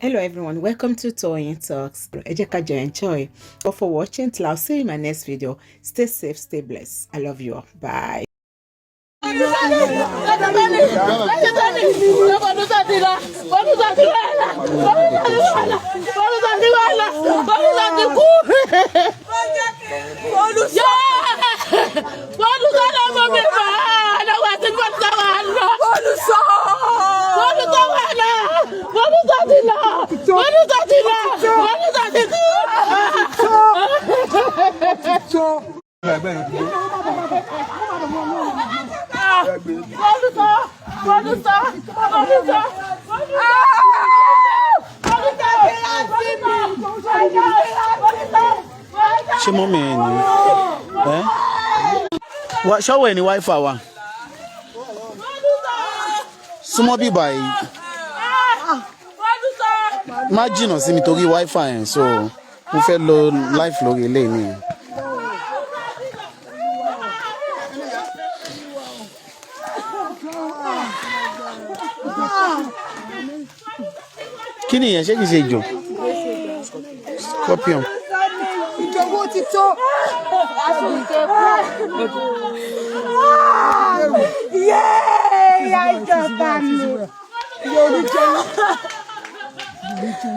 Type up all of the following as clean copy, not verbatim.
Hello everyone, welcome to Toyeen Talks. Ẹ jẹ́ ká jọ enjoy. But for watching till I'll see you in my next video. Stay safe, stay blessed. I love you all. Bye. Ṣé mummy ẹ̀ ní ẹ́ ṣọ́wọ́ ẹ̀ ní wifi wa súnmọ́ bíbá yìí, má jìnnà sí mi torí wifi ẹ̀, so mo fẹ́ lo live lórí eléyìí nìyẹn. Kí nìyẹn? Ṣé kìí ṣe ejò? Scorpion. Ìjọwọ́ ti tó. Yéé, ìjọba mi.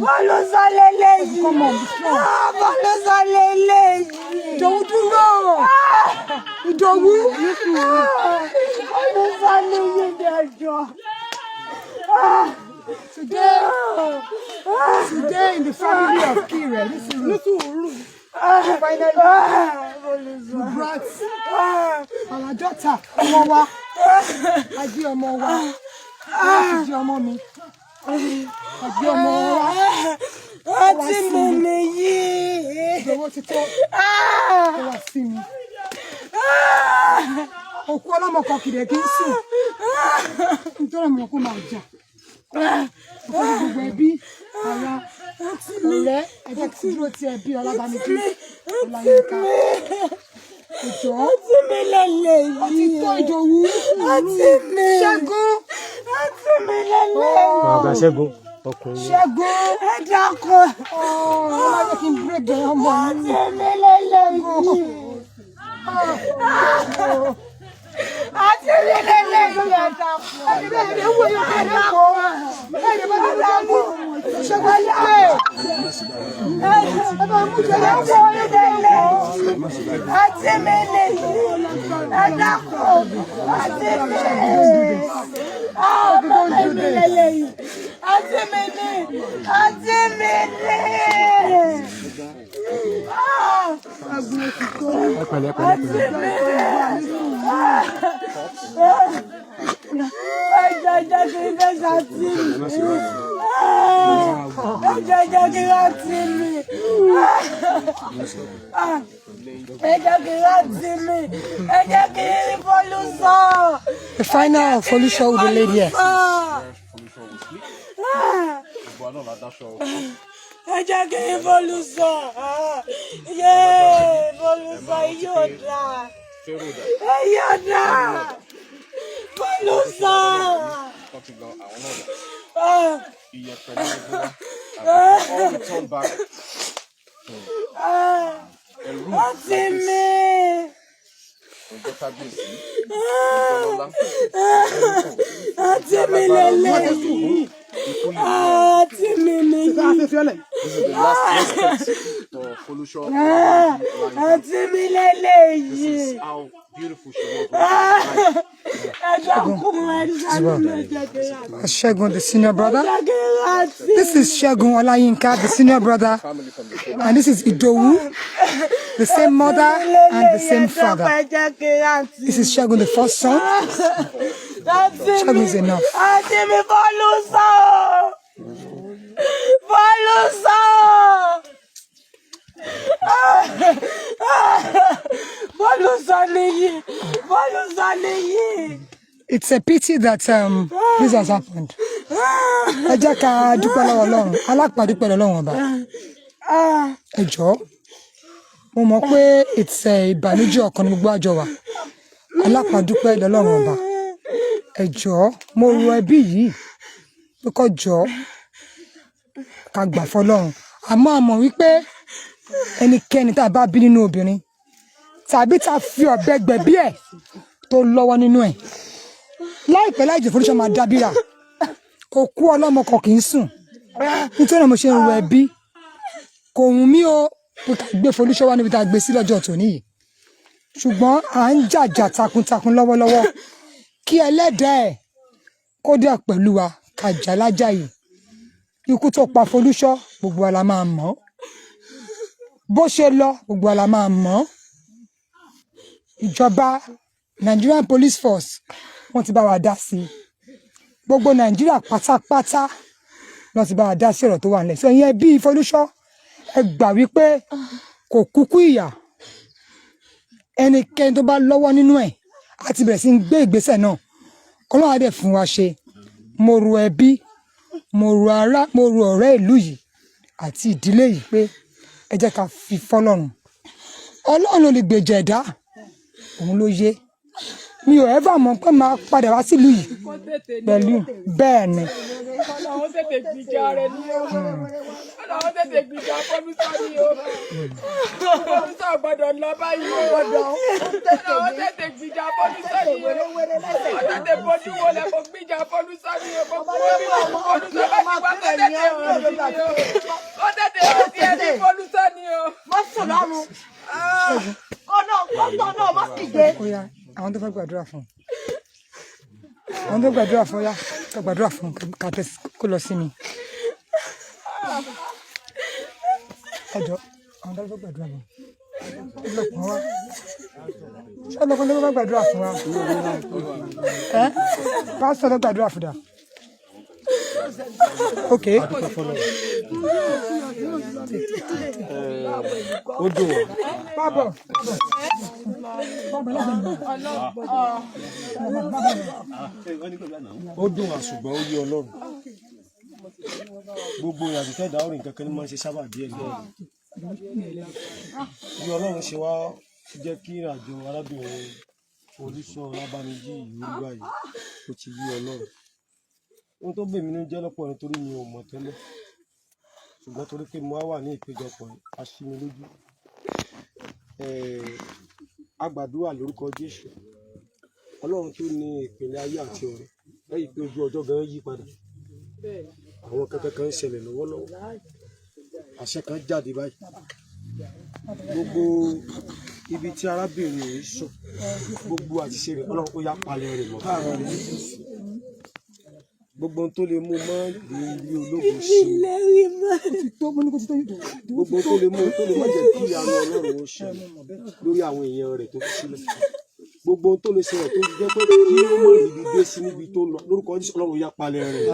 Bọ́lú sọ lélẹ́yìí. Bọ́lú sọ lélẹ́yìí. Ìdòwú dúró. Ìdòwú. Bọ́lú sọ lélẹ́yìí ẹjọ́. Today in the family of Kire, nísùúrù. Finally, we brought our daughter, ọmọ wa. A gbé ọmọ wa. Láti jí ọmọ mi. A gbé ọmọ wa. Àti mi nìyí. Ìdòwú ti tó. Ó wá sí mi. Òkú ọlọ́mọ kan kìdẹ̀ kí n sùn. Nítorí ọmọ kó máa jà. Mo fẹ́ kí gbogbo ẹbí, ara, ọ̀rẹ́, ẹ jẹ́ kí dúró ti ẹbí Ọlábàmídé Ọláyínká. Ìjọ. Àti mi lélẹ́yìí. Ó ti tó, Ìdòwú. Àti mi. Ṣẹ́gun. Àti mi lélẹ́yìí. Bàbá Ṣẹ́gun ọkùnrin. Ṣẹ́gun. Ẹ dákun. Ó máa jẹ́ kí n break down ọmọ mi. Àti mi lélẹ́yìí. Àti mi lélẹ́yìí. Ẹ dákun. Ẹ̀ẹ́dẹ̀ ń wo yóò kẹ́ kó. Ẹ̀ẹ́dẹ̀ bá mi ṣẹ́gun. Ṣẹ́gun ti pé. Ẹ bá mú jẹ́ Ẹ wọ lélẹ́yìí. Àti mi nìyí. Ẹ dákun. Àti mi. Àti mi lélẹ́yìí. Àti mi ní. Àti mi ní. Ẹ pẹ̀lẹ́, pẹ̀lẹ́, pẹ̀lẹ́. Ẹ jẹ́ kí n fẹ́ ṣàtì mi. Ẹ jẹ́ kí n rántí mi. Ẹ jẹ́ kí n rántí mi. Ẹ jẹ́ kí n rí Fọlú sọ. The final Folusho will be laid here. Ẹ jẹ́ kí n rí Fọlú sọ. Yéé, Fọlú sọ yóò dáa. Yóò dáa. Fọlú sọ. All return back to a room Àti like this. mi. Ọjọ́ kábíyèsí, ọjọ́ lọ́lá, Àti mi lélẹ́yìí. ikú lè Àti mi nìyí. This is the last respect for Folusho. Àti mi This lélẹ́yìí. is how beautiful she was when she was alive. Ẹ dákun, ẹ ṣàánú mi, ẹ jẹ́ kí n rántí. Ṣẹ́gun, the senior brother. Ẹ jẹ́ kí n rántí. This is Ṣẹ́gun Ọláyínká, the senior brother. Family from the And this is Idowu, the same mother and the same father. Ẹ jẹ́ kí n rántí. This is Ṣẹ́gun, the first son. Àti mi. Ṣẹ́gun is enough. Àti mi Fọlú sọ. Fọlú sọ. Fọlú sọ nìyí. Fọlú sọ nìyí. It's a pity that this has happened. Ẹ jẹ́ ká dúpẹ́ lọ́wọ́ Ọlọ́run, alápàdúpẹ́ lọ́wọ́ Ọba. Ẹ jọ̀ọ́, mo mọ̀ pé it's a ìbànújẹ́ ọkàn ní gbogbo àjọ wa. Alápàdúpẹ́ lọ́lọ́run Ọba. Ẹ jọ̀ọ́, mo rọ ẹbí yìí pé kó jọ̀ọ́. Ká gbà fọ́lọ́run. Àmọ́ a mọ̀ wípé ẹnikẹ́ni tá a bá bí nínú obìnrin tàbí tá a fi ọ̀bẹ gbẹ̀bí ẹ̀ tó lọ́wọ́ nínú ẹ̀, láìpẹ́ láì jẹ́, Folúṣọ́ máa dábìrà. Òkú ọlọ́mọ kan kì í sùn. Nítorí náà mo ṣe ń rọ ẹbí, kò wù mí o pé ká gbé Folúṣọ́ wá níbi tá a gbé sí lọ́jọ́ tòní yìí, ṣùgbọ́n à ń jàjà takuntakun lọ́wọ́lọ́wọ́ kí ẹlẹ́dàá ẹ̀ kó dẹ̀ pẹ̀lú wa ká jà lájà yìí. Ikú tó pa Folúṣọ́, gbogbo wa la máa mọ̀. Bó ṣe lọ, gbogbo wa la máa mọ̀. Ìjọba Nigerian Police Force, wọ́n ti bá wa dá sí i. Gbogbo Nàìjíríà pátápátá ló ti bá wa dá sí ọ̀rọ̀ tó wà nílẹ̀. So ìyẹn bí Folúṣọ́, ẹ gbà wípé kò kúkú ìyà. Ẹnikẹ́ni tó bá lọ́wọ́ nínú ẹ̀ á ti bẹ̀rẹ̀ sí ń gbé ìgbésẹ̀ náà. Ọlọ́run á dẹ̀ fún wa ṣe. Mo rò ẹbí, mo rò ará, mo rò ọ̀rẹ́ ìlú yìí àti ìdílé yìí pé ẹ jẹ́ ká fi fọ́lọ́run. Ọlọ́run ló lè gbèjà ẹ̀dá, òun ló yé. Mi ò ẹ́fà mọ̀ pé máa padà wá sílùú yìí pẹ̀lú bẹ́ẹ̀ ni. Ọlọ́run tètè gbìjà rẹ̀ ní o. Ọlọ́run tètè gbìjà Fọlúsọ ní o. Fọlúsọ gbọ́dọ̀ lọ báyìí o. Ọlọ́run tètè gbìjà Fọlúsọ ní o. Ó tètè bójú wọlé kó gbìjà Fọlúsọ ní o. Kó kúrò bí Fọlúsọ bá ti wá, kó tètè hàn sí ní o. Kó tètè hàn sí ẹbí Fọlúsọ ní o. Má sùn lọ́rùn kọ́nà kọ́tọ̀ náà, má kígbe. Ó yá, àwọn tó fẹ́ gbàdúrà fún, àwọn tó gbàdúrà fún, ó yá, ká gbàdúrà fún, ká tẹ kó lọ sí mi. Ẹ jọ, àwọn tó fẹ́ gbàdúrà fún, ọlọ́kùn wa, ṣé ọlọ́kùn tó fẹ́ gbàdúrà fún wa? Ẹ pásítọ̀ tó gbàdúrà fún dà? Ok. Ó dùn wọ́n. Bábọ̀ bábọ̀ bábọ̀. Ó dùn wá, ṣùgbọ́n ó yé Ọlọ́run. Gbogbo ìrìnàjò tẹ́ẹ̀dá orin kankan ní máa ń ṣe sábà díẹ̀ ní bí Ọlọ́run ṣe wá jẹ́ kí ìrìnàjò arábìnrin Folúṣọ́ Ọlábàmíjì yìí rí báyìí, ó ti yé Ọlọ́run. Ohun tó bèmí nínú jẹ́ lọ́pọ̀ nítorí mi ò mọ̀ tẹ́lẹ̀, ṣùgbọ́n torí pé mo wá wà ní ìpéjọpọ̀, a ṣí mi lójú. A gbàdúrà lórúkọ Jésù. Ọlọ́run tó ní ìpìlẹ̀ ayé àti ọ̀run, lẹ́yìn pé ojú ọjọ́ gan yí padà, àwọn kankan kan ń ṣẹlẹ̀ lọ́wọ́lọ́wọ́, àṣẹ kan jáde báyìí. Gbogbo ibi tí arábìnrin yìí sùn, gbogbo àṣìṣe rẹ̀, Ọlọ́run ó yá palẹ̀ rẹ̀ mọ́. Gbogbo ohun tó lè mú mọ́ ní ilé ológun ṣe, gbogbo ohun tó lè mú tó lè má jẹ́ kí ìyanu Ọlọ́run ó ṣẹlẹ̀ lórí àwọn èèyàn rẹ̀ tó fi sílẹ̀, gbogbo ohun tó lè ṣẹlẹ̀ tó jẹ́ pé kí ó mọ̀ níbi dé sí níbi tó lọ, lórúkọ Jésù, Ọlọ́run yá palẹ̀ rẹ̀.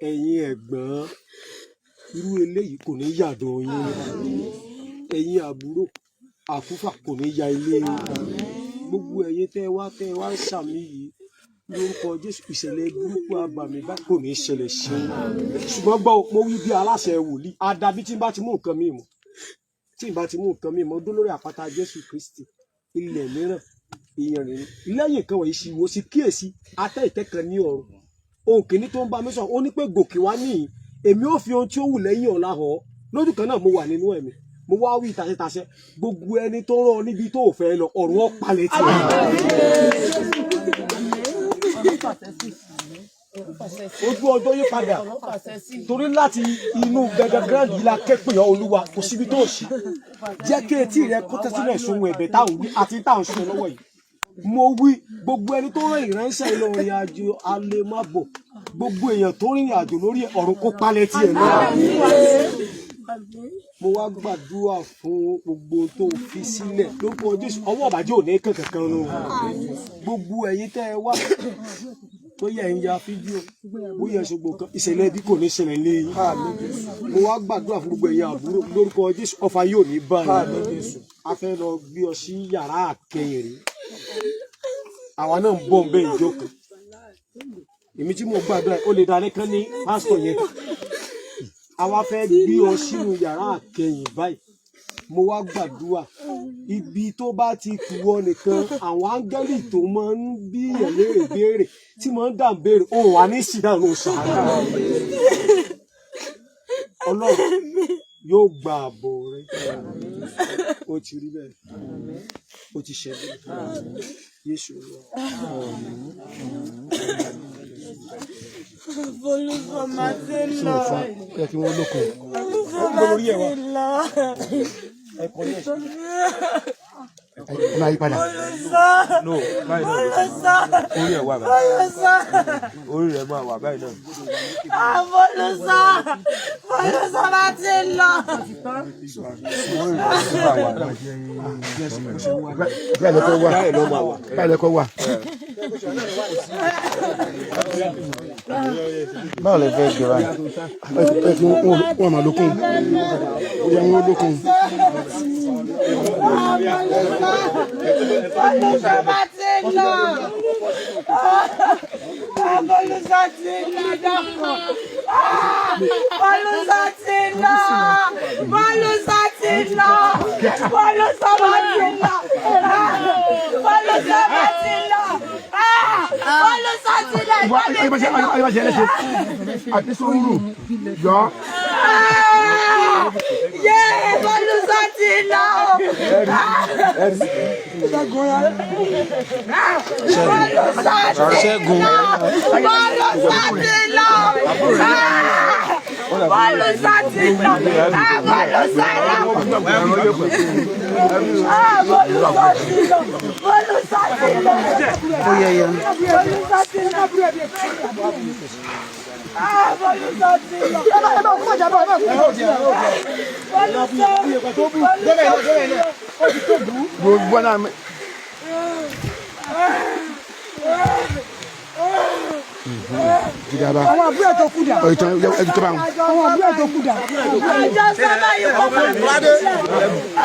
Ẹ̀yin ẹ̀gbọ́n, irú eléyìí kò ní yàdọ̀ yín. Ẹ̀yin àbúrò, àfúfà kò ní ya ilé yín. Gbogbo ẹ̀yin tẹ́ wá ń ṣàmì yìí, lórúkọ Jésù, ìṣẹ̀lẹ̀ burúkú abàmì bá kò ní ṣẹlẹ̀ sí i. Ṣùgbọ́n gbọ́, mo wí bí aláṣẹ wòlíì, àdàbí tí n bá ti mú nǹkan mi mọ́, tí n bá ti mú nǹkan mi mọ́ dó lórí àpáta Jésù Kristi, ilẹ̀ mìíràn ìyànrìn ni. Lẹ́yìn nǹkan wọ̀nyí sì wò sí kíyèsí, atẹ́ ìtẹ́ kan ní ọ̀run. Ohun kìíní tó ń bá mi sọ, ó ní pé, "Gòkè wá níhìn, èmi ó fi ohun tí ó wù lẹ́yìn ọ̀la hàn ọ́." Lójú kan náà mo wà nínú ẹ̀mí, mo wá wí tàṣetàṣe, gbogbo ẹni tó rán ọ níbi tó ò fẹ́ lọ, ọ̀run ó palẹ̀ tì í. Ojú ọjọ́ yí padà torí láti inú gẹ́gẹ́ yìí la ké pè ọ́. Olúwa, kò síbi tó sí, jẹ́ kí etí rẹ kó tẹ́sílẹ̀ sóhun ẹ̀bẹ̀ táwọn wí àti táwọn sọ lọ́wọ́ yìí. Mo wí, gbogbo ẹni tó rán ìránṣẹ́ ilé ìrìn àjò alẹ́ má bọ̀, gbogbo èèyàn tó rìnrìn àjò lórí ọ̀run, kó palẹ̀ tiẹ̀ náà. Mo wá gbàdúrà fún gbogbo tó fi sílẹ̀ lórúkọ Jésù, ọwọ́ ọ̀bàjẹ́ ò ní kankan kan nù. Gbogbo ẹ̀yin tẹ́ ẹ wá, bóyá ẹ̀ ń ya fídíò, bóyá ẹ̀ ṣogbo kan, ìṣẹ̀lẹ̀ ẹbí kò ní ṣẹlẹ̀ lé yín. Mo wá gbàdúrà fún gbogbo ẹ̀yin àbúrò, lórúkọ Jésù, ọfà yóò ní bá yín. A fẹ́ lọ gbé ọ sí yàrá àkẹyìn rí, àwa náà ń bọ̀ ń bẹ́ ìjókòó. Èmi tí mo gbàdúrà, ó lè dalẹ́ kán ní pásítọ̀ yẹn. Àwa fẹ́ gbé ọ sínú yàrá àkẹyìn báyìí. Mo wá gbàdúrà, ibi tó bá ti kù ọ nìkan, àwọn áńgẹ́lì tó máa ń bí èèyàn léèrè béèrè tí máa ń dà ń béèrè, òun wà ní sídàánù sàárà. Ọlọ́run yóò gba ààbò rẹ. Ó ti rí bẹ́ẹ̀, ó ti ṣe bẹ́ẹ̀. Jésù Olúwa. Folúsọ máa ti lọ. Ó yẹ kí wọ́n lókun. Folúsọ máa ti lọ. Ẹ máa yí padà. Folúsọ. No, báyìí náà. Folúsọ. Orí ẹ̀ wà báyìí. Folúsọ. Orí rẹ̀ máa wà báyìí náà. Ah, Folúsọ. Folúsọ máa ti lọ. Orí rẹ̀ máa wà báyìí. Báyìí lẹ́kọ̀ọ́ wà. Báyìí lẹ́kọ̀ọ́ wà. Báwo lè fẹ́ gbé báyìí? Ẹ kí wọ́n máa lókun. Ó yẹ wọ́n lókun. Folúsọ máa ti lọ. Ah, Folúsọ ti lọ dàpọ̀. Ah, Folúsọ ti lọ. Folúsọ ti lọ. Folúsọ máa ti lọ. Ah, Folúsọ máa ti lọ. Ah, Folúsọ ti lọ. Ayé bá ṣe ayé bá ṣe ẹlẹ́ṣẹ̀. Àti sùúrù yọ. Ah, yeah, Folúsọ ti lọ. Folúsọ ti Ṣẹ́gun. lọ. Folúsọ ti lọ. Ah, Folúsọ ti lọ. Ah, Folúsọ lọ. Ah, Folúsọ ti lọ. Folúsọ ti lọ. Ó yẹ yẹ. Folúsọ ti lọ. Ah, Folúsọ ti lọ. Folúsọ. Folúsọ ti lọ. Gbogbo náà. Jìgàba. Àwọn àbúrò tó kú dà? Ìtàn ẹ̀jú tó bá wọn. Àwọn àbúrò tó kú dà? Àjọ sábà yìí kò bá mi nílẹ̀.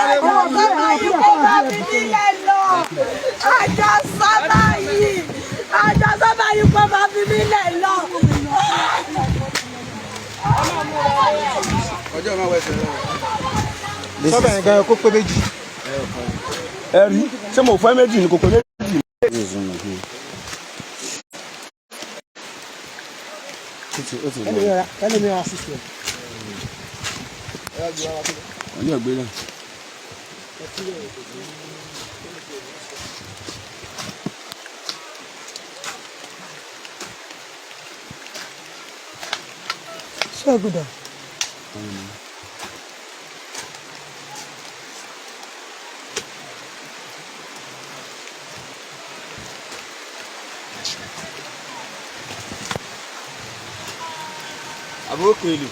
Àjọ sábà yìí kò bá mi nílẹ̀ lọ. Àjọ sábà yìí. Àjọ sábà yìí kò bá mi nílẹ̀ lọ. Sọ́bẹ̀ yẹn gan kó pé méjì. Ẹ rí, ṣé mo fẹ́ méjì ni kò pé méjì? Ó ti lọ. Ẹlẹ́mi ra sísè. Wọ́n ní ọ̀gbẹ́ náà. Ṣẹ́gun dà? Àbúrò kèlè.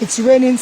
It's raining.